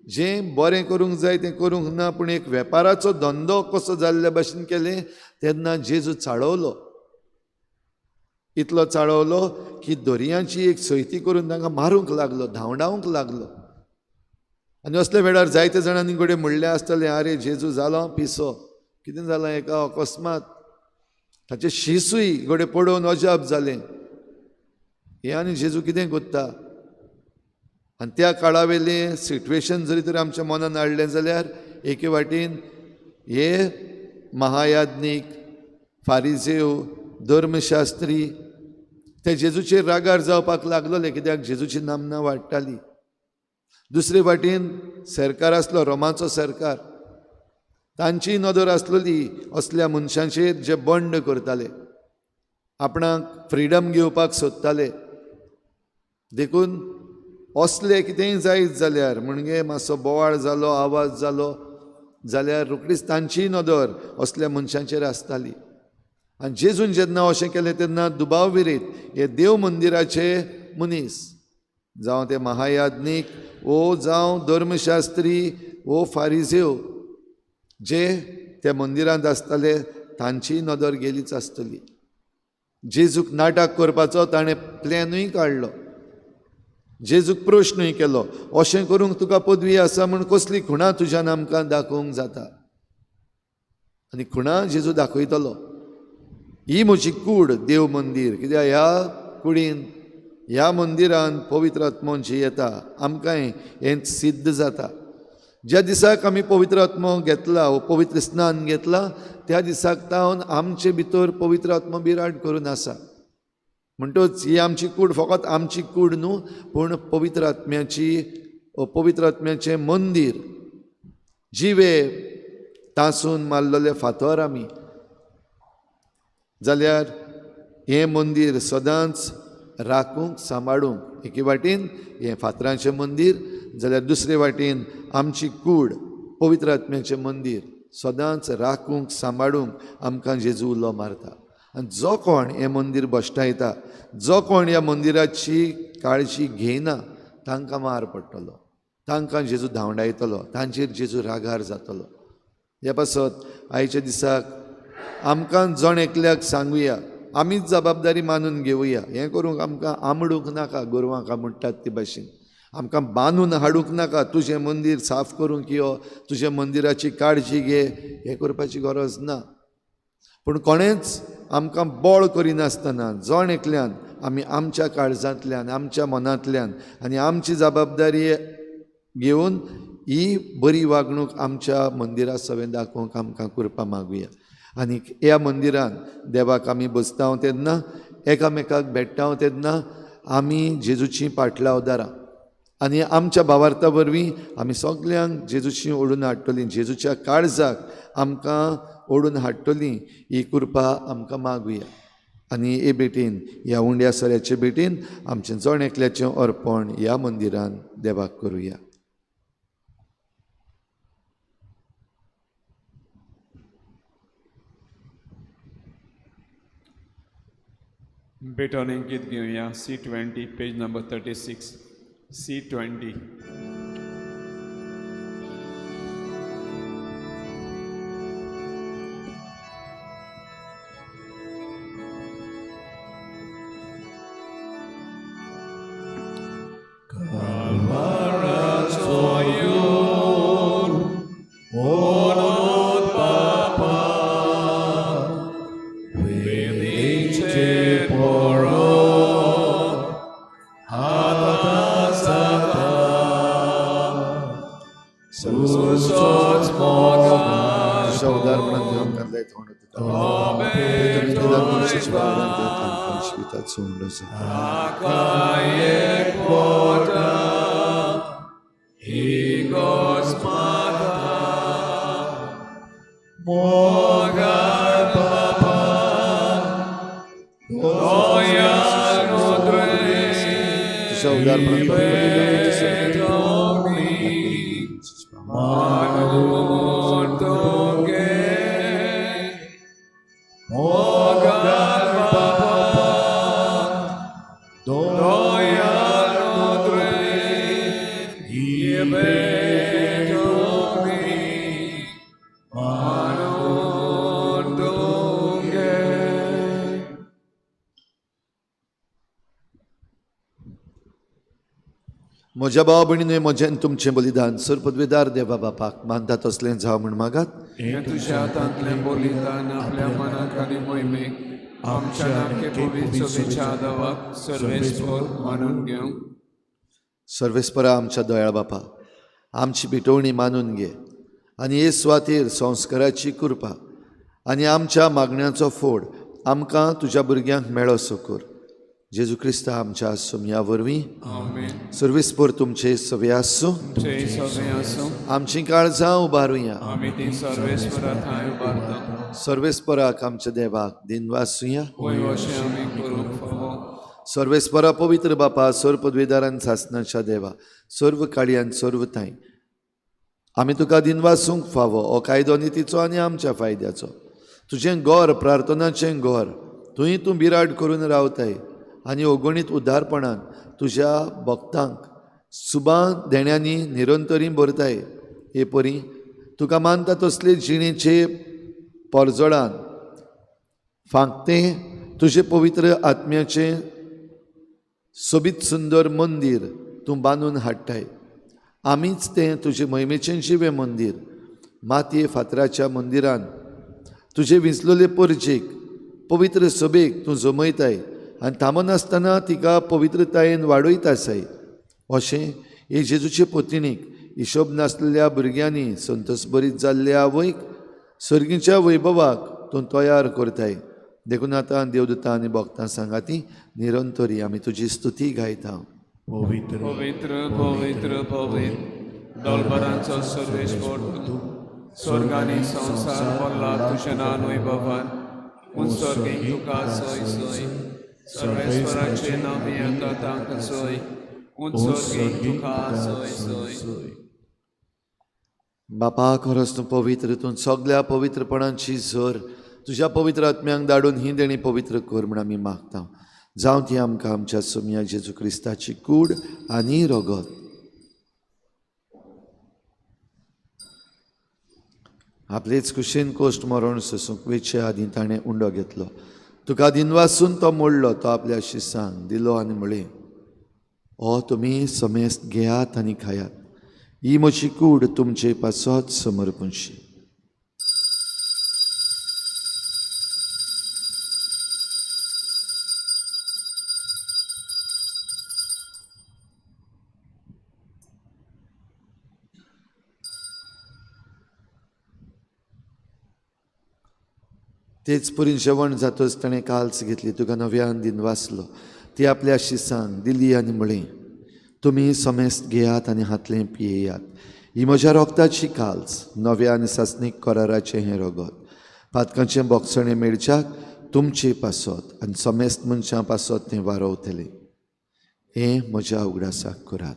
जें बरें करूंक जाय तें करूंक ना, पूण एक वेपाराचो धंदो कसो जाल्ल्या भाशेन केलें तेन्ना जेजू चाळवलो. इतलो चाळवलो की दर्यांची एक सैती करून तांकां मारूंक लागलो, धांवडावंक लागलो. आनी असल्या वेळार जायते जाणांनी घडये म्हणलें आसतलें, आरे जेजू जालो पिसो, कितें जालां हेका अकस्मात. ताचें शिसूय घडये पळोवन अजाप जालें, हें आनी जेजू कितें करता. आनी त्या काळावेलें सिट्युएशन जरी तर आमच्या मनान हाडलें जाल्यार एके वाटेन हे महायाज्ञीक, फारिजेव, धर्मशास्त्री ते जेजूचेर रागार जावपाक लागलोले, कित्याक जेजूची नामना वाडटाली. दुसरे वाटेन सरकार आसलो, रोमाचो सरकार, तांची नदर आसलेली असल्या मनशांचेर जे बंड करताले, आपणाक फ्रिडम घेवपाक सोदताले. देखून असले कितेंय जायत जाल्यार म्हणजे मातसो बोवाळ जालो, आवाज जालो जाल्यार रोखडीच तांची नदर असल्या मनशांचेर आसताली. आनी जेजून जेन्ना अशें केलें तेन्ना दुबाव विरीत हे देव मंदिराचे मनीस, जावं ते महायाज्ञीक वो जावं धर्मशास्त्री वो फारिजेव जे त्या मंदिरांत आसताले तांची नदर गेलीच आसतली. जेजूक नाटक करपाचो ताणें प्लॅनूय काडलो, जेजूक प्रश्नूय केलो, अशें करूंक तुका पदवी आसा म्हूण कसली खुणां तुज्यान आमकां दाखोवंक जाता. आनी खुणां जेजू दाखयतलो, ही म्हजी कूड देव मंदीर, कित्याक ह्या कुडीन ह्या मंदिरान पवित्र आत्मो जी येता आमकांय हें सिद्ध जाता. ज्या दिसाक आमी पवित्र आत्मो घेतला वो पवित्र स्नान घेतला त्या दिसाक तावन आमचे भितर पवित्र आत्मो बिराड करून आसा. म्हणटच ही आमची कूड फकत आमची कूड न्हू, पूण पवित्र आत्म्याची, पवित्र आत्म्याचें मंदीर, जिवे तासून मारलेले फातर आमी जाल्यार हें मंदीर सदांच राखूंक सांबाळूंक. एके वाटेन हें फातरांचें मंदीर जाल्यार दुसरे वाटेन आमची कूड पवित्र आत्म्याचें मंदीर सदांच राखूंक सांबाळूंक आमकां जेजू उलो मारता. आनी जो कोण हें मंदीर भश्टायता, जो कोण ह्या मंदिराची काळजी घेयना तांकां मार पडटलो, तांकां जेजू धांवडायतलो, तांचेर जेजू रागार जातलो. ह्या पासत आयच्या दिसाक आमकां जण एकल्याक सांगुया, आमीच जबाबदारी मानून घेवया. हें करूंक आमकां आमडूंक नाका, गोरवांक आमुडटात ते भाशेन आमकां बांदून हाडूंक नाका. तुजें मंदीर साफ करूंक यो, तुज्या मंदिराची काळजी घे, हें करपाची गरज ना. पूण कोणेंच आमकां बळ करिनासतना जण एकल्यान आमी आमच्या काळजांतल्यान, आमच्या मनांतल्यान आनी आमची जबाबदारी घेवन ही बरी वागणूक आमच्या मंदिरा सवें दाखोवंक आमकां कृपा मागुया. आनी ह्या मंदिरान देवाक आमी बसता तेन्ना, एकामेकाक भेट्टा तेन्ना आमी जेजूची पाटलावदारां आनी आमच्या भावार्था वरवीं आमी सगल्यांक जेजूची ओडून हाडटलीं, जेजूच्या काळजाक आमकां ओडून हाडटलीं. ही कृपा आमकां मागुया. आनी हे भेटीन, ह्या उंड्या सोऱ्याचे भेटीन आमचें जण एकल्याचें अर्पण ह्या मंदिरान देवाक करुया. भेटवणी गीत घेवया. C20 page number 36, C20. म्हज्या भाव भयणीनूय म्हजें तुमचें बलिदान सर पदवेदार देवा बापाक मानता तसलें जावं म्हूण मागात. हें तुज्या हातांतलें बलिदान आपल्या मनाक आनी मोहिमेक आमच्या नाके पवित्र सभेच्या आदावाक सर्वेस्पर मानून घेवं. सर्वेस्परा आमच्या दयाळ बापा, आमची भेटवणी मानून घे आनी हे सुवातेर संस्काराची कृपा आनी आमच्या मागण्याचो फोड आमकां तुज्या भुरग्यांक मेळो कर. जेजू क्रिस्ता आमच्या सोमया वरवीं. आमेन. सर्वेस्पर तुमचे सवे आसूं, आमची काळजां उबारुया. सर्वेस्पराक आमच्या देवाक दिनवासुया. सर्वेस्परा पवित्र बापा, सर्व पदवेदारान सासनाच्या देवा, सर्व काळयान सर्व थांय आमी तुका दिनवासूंक फावो हो कायदो नितीचो आनी आमच्या फायद्याचो. तुजें घर प्रार्थनाचें घर, थंय तूं बिराड करून रावताय आनी अगणीत उदारपणान तुज्या भक्तांक सुबां देण्यांनी निरंतरी भरताय. हे परी तुका मानता तसले जिणेचे परजळान फांकतें तुजें पवित्र आत्म्याचें सोबीत सुंदर मंदीर तूं बांदून हाडटाय. आमीच तें तुजें मोहिमेचें जिवें मंदीर मातये फातराच्या मंदिरान तुजे विंचलोले परजेक पवित्र सभेक तूं जमयताय आनी थांबनासतना तिका पवित्रतायेन वाडयत आसाय. अशें हे जेजूचे पतिणीक हिशोब नासलेल्या भुरग्यांनी संतोस बरीत जाल्ल्या आवयक सर्गीच्या वैभवाक तूं तयार करताय. देखून आतां देवदूतां आनी भक्तां सांगाती निरंतरी आमी तुजी स्तुती गायता. पवित्र पवित्र पवित्र पवित्र दोलबरांचो सर्वेस्पर तूं, स्वर्गानी संवसार भरला तुज्या नांवान वैभवान. उंच स्वर्गीक तुका सोय सोय, सर्वेस्पराचें नांव येता तांकां सोय, उंच स्वर्गीक तुका सोय सोय. बापा खरोच तूं पवित्र, तूं सगल्या पवित्रपणाची झर. तुज्या पवित्र आत्म्यांक धाडून ही देणी पवित्र कर म्हूण आमी मागता. जावं ती आमकां आमच्या सोमया जेजू क्रिस्ताची कूड आनी रगत. आपलेच कुशीन कोश्ट मरण सोसूंक वेचे आदीं ताणें उंडो घेतलो. तुका दिनवासून तो मोडलो, तो आपल्या शिसांक दिलो आनी म्हळें, ओ तुमी समेस्त घेयात आनी खायात, ही म्हजी कूड तुमचे पासत समर्पणशी. तेच परी जेवण जातच ताणें काल्स घेतली, तुका नव्यान दिनवासलो, ती आपल्या शिसांक दिली आनी म्हळें, तुमी समेस्त घेयात आनी हातलें पियेयात, ही म्हज्या रोगताची काल्स, नव्या आनी सासणीक कराराचें हें रगत, पातकांचें बोगसणें मेळच्याक तुमचे पासत आनी समेस्त मनशां पासत तें वारोवतलें. हें म्हज्या उगडासाक करात.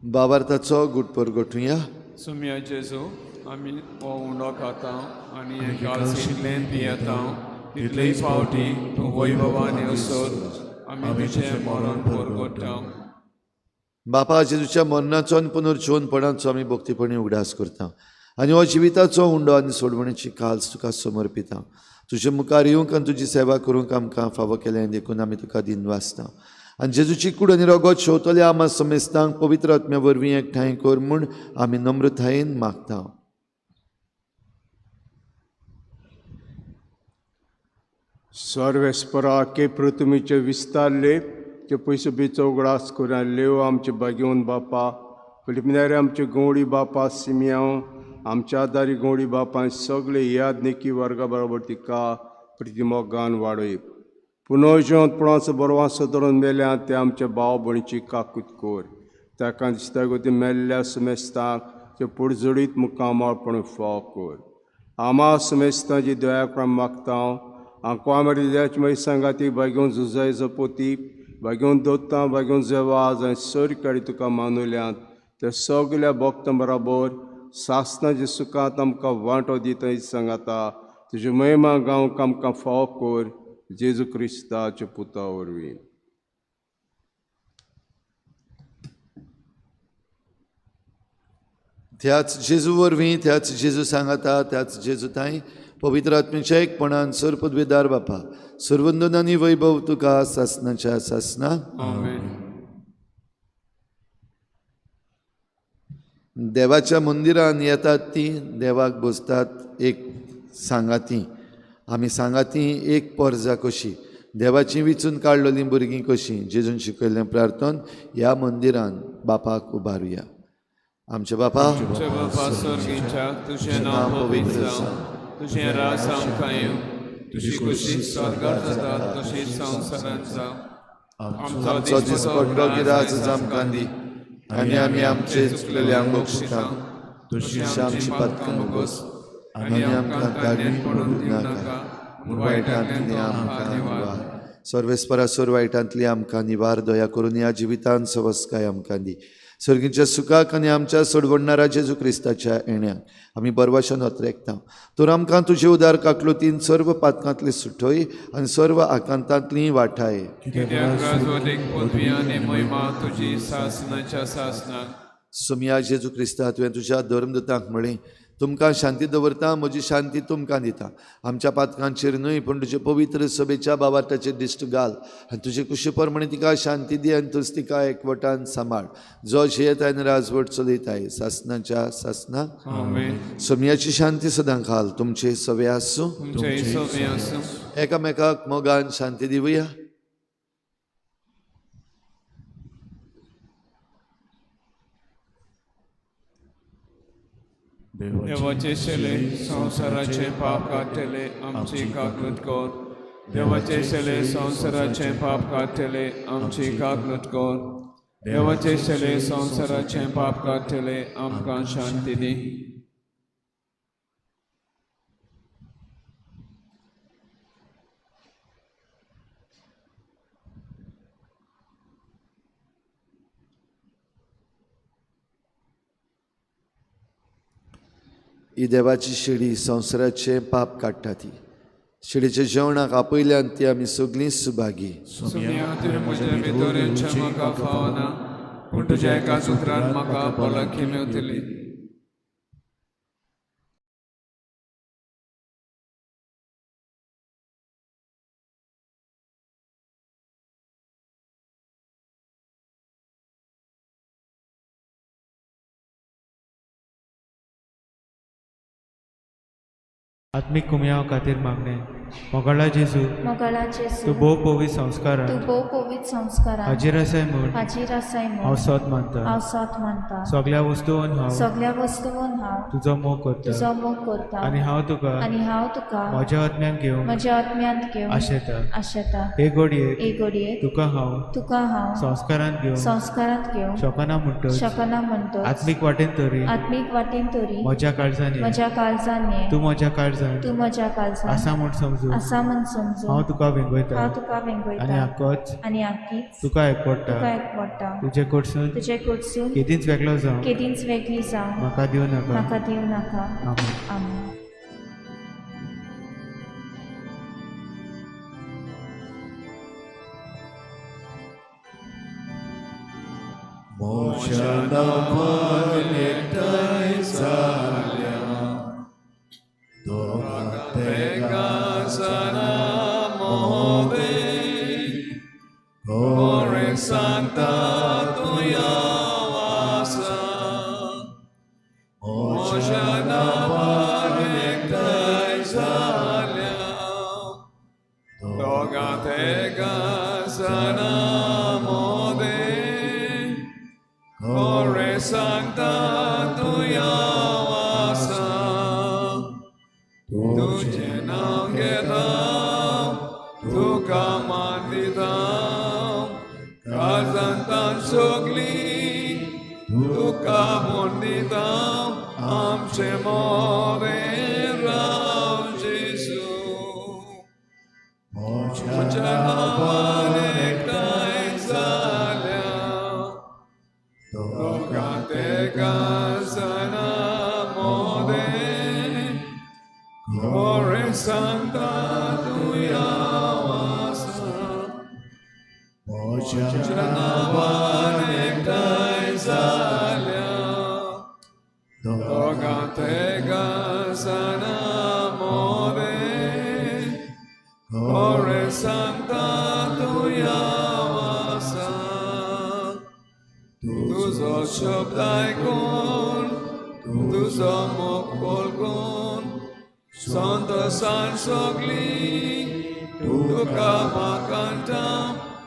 बाबार्थाचो गुटपर गोठुया. सुम्या जेजू, आमी हो उंडो खाता आनी हें कालसिंतलें पियेता, तितलेय फावटी तूं वैभवान येवसर आमी तुजें मरण परगट्टा. बापा जेजूच्या मरणाचो आनी पुनर्जीवनपणाचो आमी भक्तीपणी उगडास करता आनी हो जिविताचो उंडो आनी सोडवणेची काल्स तुका समर्पिता. तुजे मुखार येवंक आनी तुजी सेवा करूंक आमकां फावो केलें देखून आमी तुका दिनवासता. आनी जेजूची कूड आनी रगत शेवतल्या आमा समेस्तांक पवित्र आत्म्या वरवीं एकठांय कर म्हूण आमी नम्रतायेन मागता. सर्वेस्परा के पृथ्वीचे विस्तारले ते पयसो बिचो उगडास करून लेव आमचे बागेवन बापा, फिलिपिनारे आमचे गवळी बापा सिमियांव, आमच्या आदारी गवळी बापा सगळे याद नेकी वर्गा बरोबर तिका प्रतिमोगान वाडय. पुनर्जिवन पुणाचो बरवासो धरून मेल्या ते आमच्या भाव भयणीची काकूत कोर, ताका दिसता गो ती मेल्ल्या समेस्तांक ते पुडजडीत मुखामळपण फाव कोर. आमा समेस्तांची दया करून मागता. आंकवा हृदयाची मागीर सांगाती बागेवन झुजाय जपोती, बागेवन दोत्तां, बागेवन जेवाज आनी सरकारी तुका मानुल्यांत ते सगल्या भक्तां बराबर सासणाच्या सुखांत आमकां वांटो दिता सांगाता. तुजी महिमा गावंक आमकां फाव कोर, जेजू क्रिस्ताच्या पुता वरवीं. त्याच जेजू वरवीं, त्याच जेजू सांगाता, त्याच जेजू ताई पवित्र आत्म्याच्या एकपणान सर पदवेदार बापा सर्वंदन आनी वैभव तुका सासनाच्या सासना. आमेन. देवाच्या मंदिरान येतात ती देवाक बसतात एक सांगाती, आमी सांगाती एक परजा कशी, देवाची विचून काडलेलीं भुरगीं कशीं. जेजून शिकयल्लें प्रार्थन ह्या मंदिरान बापाक उबारुया. आमच्या बापा, आमच्या बापा स्वर्गीच्या, तुजें नांव पवित्र जावं, तुजें राज आमकां येवं, तुजी खुशी स्वर्गार जाता तशीच संवसारांत जावं. आमचो दिसपट्टो गिराज आमकां दी आनी आमी आमचे चुकलेल्यांक बक्षिता, तशी आमची पातकां भोगोस आनी आमकां काडून पडून दिवनाका, पूण वायटांतली आमकां निवार. सर्वेस्परा वायटांतली आमकां निवार दया करून ह्या जिवितान सवस्काय आमकां दी. सर्गीच्या सुखाक आनी आमच्या सोडवणणारा जेजू क्रिस्ताच्या येण्याक आमी बरवाशान अत्रेकता. तर आमकां तुजे उदार काकलुतीन सर्व पातकांतली सुटय आनी सर्व आकांतांतली वाठाय. तुजी सासनाच्या सासनाक. सुमया जेजू क्रिस्ता, तुवें तुज्या धर्मदूतांक म्हळें, तुमकां शांती दवरता, म्हजी शांती तुमकां दिता. आमच्या पातकांचेर न्हय पूण तुजे पवित्र सभेच्या बाबार्थाचेर दिश्ट घाल आनी तुजे कुशी प्रमाणे तिका शांती दी आनी तूंच तिका एकवटान सांबाळ, जो जियेता आनी राजवट चलयताय सासनाच्या सासना. सोमयाची शांती सदां खाल तुमचे सवे आसूं. एकामेकाक मोगान शांती दिवया. देवाचे शेले संवसाराचे पाप काडटले आमची काकलूट कर. देवाचे शेले संवसाराचे पाप काडटले आमची काकलूट कर. देवाचे शेले संवसाराचे पाप काडटले आमकां शांती दी. ही देवाची शिडी संवसाराचें पाप काडटा. ती शिडीच्या जेवणाक आपयल्यान ती आमी सगळीं सुभागी. म्हाका फावना पूण तुज्या एका सुत्रान म्हाका भलायकी मेवतली. आत्मीक कुमयाव खातीर मागणें. मोगाळा जेजू, तूं भोव पवित्र संस्कारान हाजीर आसाय म्हूण हांव सत मानता. सगळ्या वस्तून हांव तुजो मोग करता आनी हांव तुका म्हज्या आत्म्यान घेवन आशेता. हे घडयेक तुका हांव संस्कारांत घेवन शकना म्हणटच आत्मीक वाटेन तरी म्हज्या काळजान ये, तूं म्हज्या काळजान आसा म्हूण समजू हांव तुका वेंगयता आनी आकीच तुका एकवटा. तुजे कडसून केदींच वेगळो जावं म्हाका दिवं नाका. आमेन. म्हज्या नांवान एकठांय जाल्या दोगां तेगां जाणां मोदें, कोणें सांगता तूं आसा. म्हज्या नांवान एकठांय जाल्या दोगां तेगां जाणां मोदें, कोणें सांगता तूं आसा. तुजें नांव घेता तुका मान दिता, काळजांत सगळीं तुका म्हूण दिता. आमचे मोदें राव जेजू, म्हज्या नांवान एकठांय जाल्या दोगां तेगां जाणां मोदें, कोणें सांगता तूं आसा. म्हज्या नांवान एकठांय जाल्या दोगां तेगां जाणां मोदें, कोणें सांगता तूं आसा. तुजो शब्द आयकून तुजो मोग पळोवन संतोसान सगळीं तुका वाखाणटा.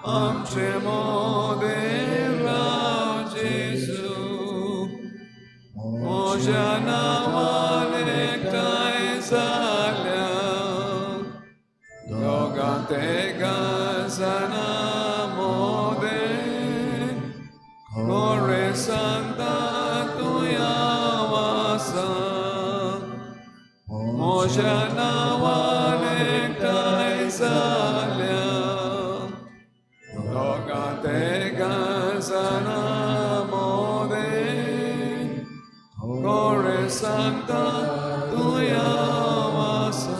आमचे मोदें राव जेजू, म्हज्या नांवान एकठांय जाल्या दोगां तेगां जाणां मोदें, कोणें सांगता तूं आसा. म्हज्या नांवान एकठांय जाल्या दोगां तेगां जाणां मोदें, कोणें सांगता तूं आसा.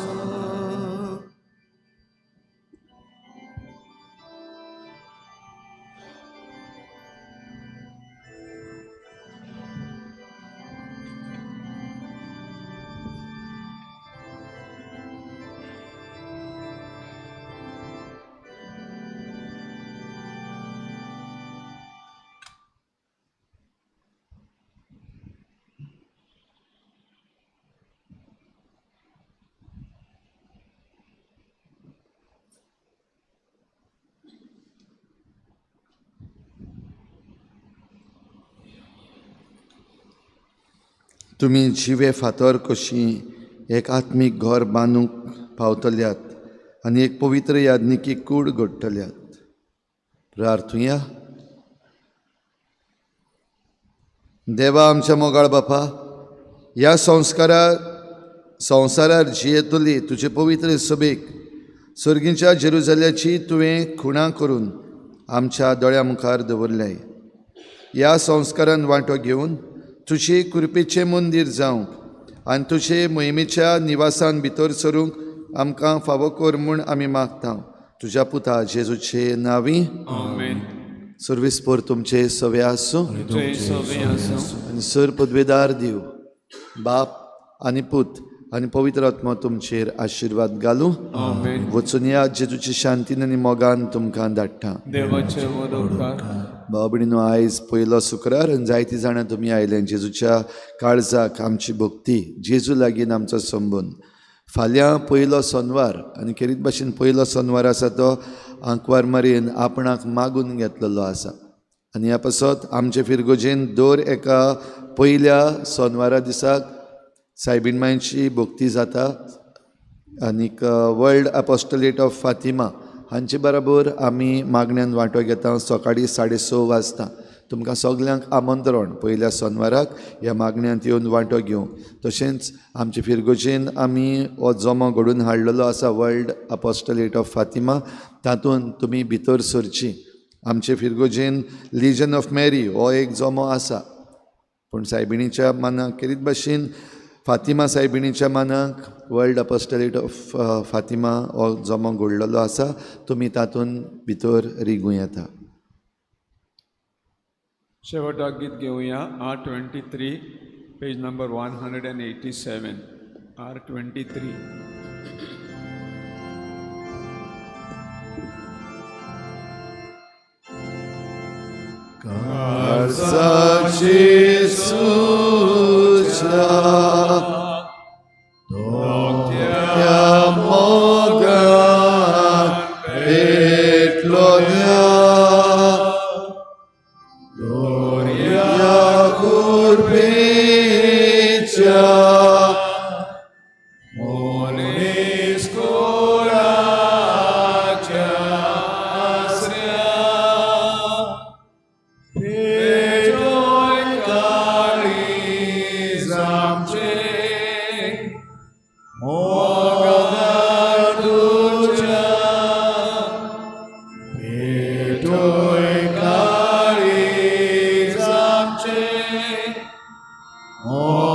तुमी जिवे फातर कशी एक आत्मीक घर बांदूंक पावतल्यात आनी एक पवित्र याज्ञिकी कूड घडटल्यात. प्रार्थुया. देवा आमच्या मोगाळ बापा, ह्या संवसारार जियेतली तुजे पवित्र सभेक सर्गीच्या जेरुजाल्याची तुवें खुणा करून आमच्या दोळ्या मुखार दवरल्याय. ह्या संस्कारान वांटो घेवन तुजे कृपेचें मंदीर जावंक आनी तुजे मोहिमेच्या निवासान भितर सरूंक आमकां फावो कर म्हूण आमी मागता तुज्या पुता जेजूचे नांवी. आमेन. सर्वीस पोर तुमचे सवे आसूं आनी सर पदवेदार दिव बाप आनी पूत आनी पवित्र आत्मो तुमचेर आशिर्वाद घालूं. वचून या जेजूची शांतीन आनी मोगान तुमकां धाडटा. भाव भयणीनो, आयज पयलो शुक्रार आनी जायतीं जाणां तुमी आयले जेजूच्या काळजाक आमची भक्ती, जेजू लागीं आमचो संबंद. फाल्यां पयलो सोनवार आनी खेरीत भाशेन पयलो सोनवार आसा तो आंकवार मारयेन आपणाक मागून घेतलेलो आसा आनी ह्या पासत आमचे फिरगोजेन दर एका पयल्या सोनवारा दिसाक सायबीण मांयची भक्ती जाता आनीक वर्ल्ड एपोस्टलेट ऑफ फातिमा हांचे बराबर आमी मागण्यान वांटो घेता. सकाळीं 6:30 वाजता तुमकां सगल्यांक आमंत्रण पयल्या सोनवाराक ह्या मागण्यांत येवन वांटो घेवंक. तशेंच आमचे फिरगोजेन आमी हो जमो घडोवन हाडलेलो आसा वर्ल्ड एपोस्टलेट ऑफ फातिमा, तातूंत तुमी भितर सरची. आमचे फिरगोजेन लिजन ऑफ मॅरी हो एक जमो आसा, पूण सायबिणीच्या मानाक खेरीत भाशेन फातिमा सायबिणीच्या मानाक वर्ल्ड एपोस्टलेट ऑफ फातिमा हो जमो घडलेलो आसा, तुमी तातूंत भितर रिगूं येता. शेवटाक गीत घेवया R23 page number 187 R23. काळजाची सुजा तोक्या मोगान पेटलो दोर्या कुर्बेच्या मनीस कुळाच्या आसऱ्या पेटोय काळीज आमचें मोगान तुज्या पेटोय काळीज आमचें मोगान.